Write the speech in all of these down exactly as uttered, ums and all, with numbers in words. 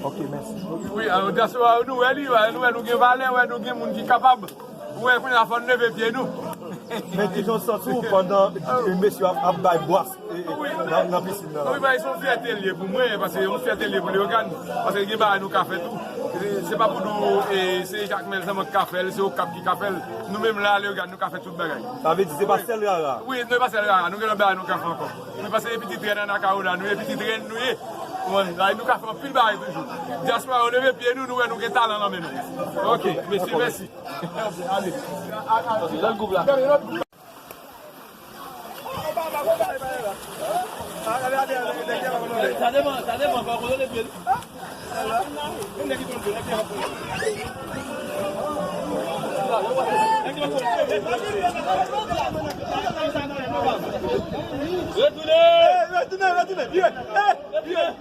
Ok, mèsi. Wi, alò, dyaspora, nou wè li, wè, nou wè, nou gen valè, wè, nou gen moun ki kapab. Wè, kounye a fò n leve pye nou. Men ki jan w santi w pandan, e, mesye yo ap, ap bay bwas, e, e, nan, nan pisin nan la? Wi, men se yon fyète l ye pou mwen, paske se yon fyète l ye pou Leyogàn, paske gen bagay nou ka fè tou. Se, se pa pou nou, e, se Jakmèl sèlman ki ka fè l, se Okap ki ka fè l. Nou menm la, Leyogàn, nou ka fè tout bagay. Sa vle di se pa sèl Rara? Wi, nou, se pa sèl Rara, nou gen lòt bagay nou ka fè ankò. Nou pase e pitit rèn Anacaona, nou e pitit rèn nou ye. Bon, la, nou ka fè anpil bagay toujou. Dyaspora, nou leve pye nou, nou wè nou gen talan nan men nou. Ok, mesye, mèsi. Lòt gwoup la. Sa devan, sa devan, fò konnen pye nou. Retounen! Retounen, retounen! Vire! Vire!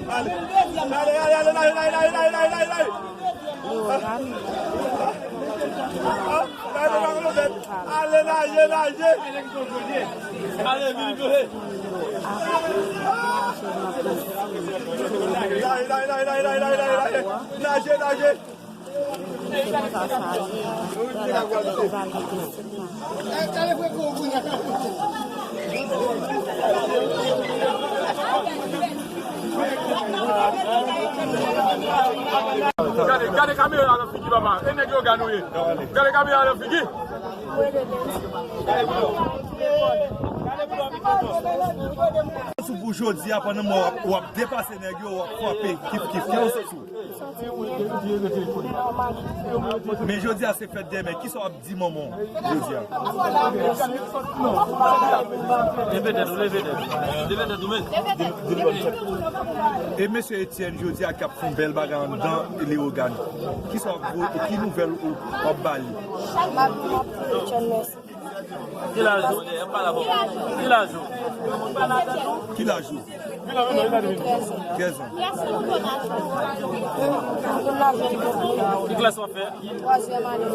Ale, ale, ale, ale, ale, ale, ale, ale, ale, ale. Ale, naje, naje. Ale, vini, vini. Naje, naje, naje, naje, naje. Naje, naje. Gade, gade kamera nan figi papa. E nèg yo gade nou ye. Gade kamera nan figi. Sou pou jodi a, pandan mwen w ap, w ap depase nèg yo, w ap frape kif kif. Ki yon sou? Men jodi a se fèt dèmen. Kisa w ap di manman w jodi a? Leve tèt ou, leve tèt ou. Leve tèt ou, men. E mesye Etienne jodi a k ap fè yon bèl bagay anndan Leyogàn. Kisa w ap voye, ki nouvèl ou, w ap ba li? M ap di Etienne mèsi. Ki laj ou? Eh, m pale avè w. Ki laj ou? Ki laj ou? Trèz an. Ki klas w ap fè? Twazyèm ane.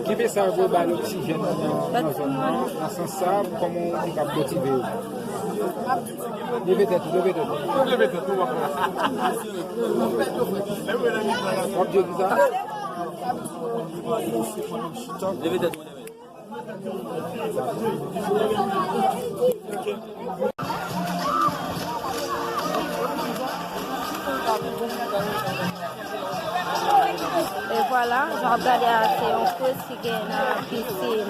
Ki mesaj ou ba lòt ti jèn nan, nan zòn nan, nan sans sa, kòman ou ka motive yo? Leve tèt ou, leve tèt ou. Leve tèt ou, w ap fè. W ap di yo kisa? Leve tèt ou, leve. E vwala, jan w ap gade a, se yon koz ki gen nan pisin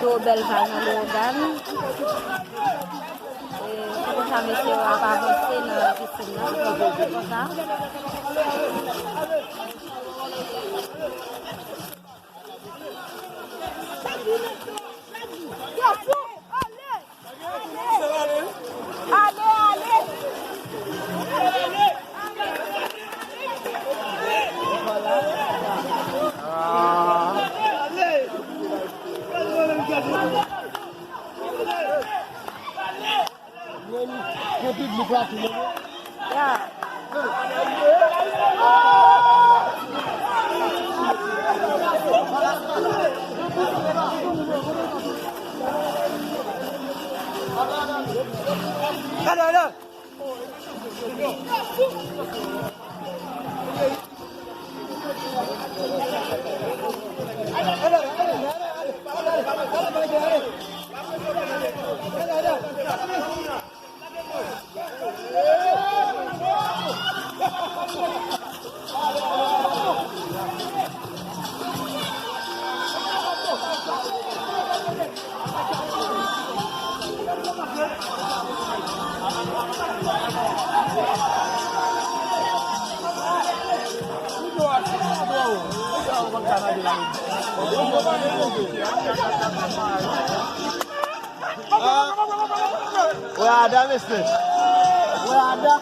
Tro Bèl Vag nan Leyogàn. E se konsa mesye yo ap avanse nan pisin nan, konsa. Ale, ale. Gen piblik la tou, men. Ya. Gade, gade. Ah, wè Ada, mesye. Wè Ada.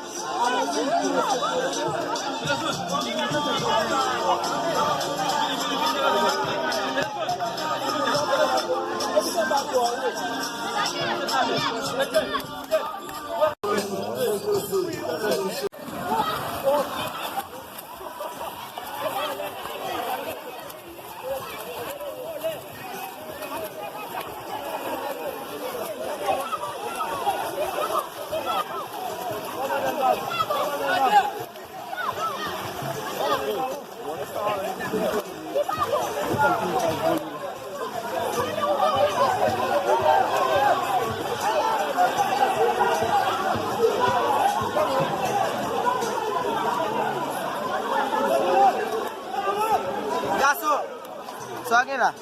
Gason, sa w gen la?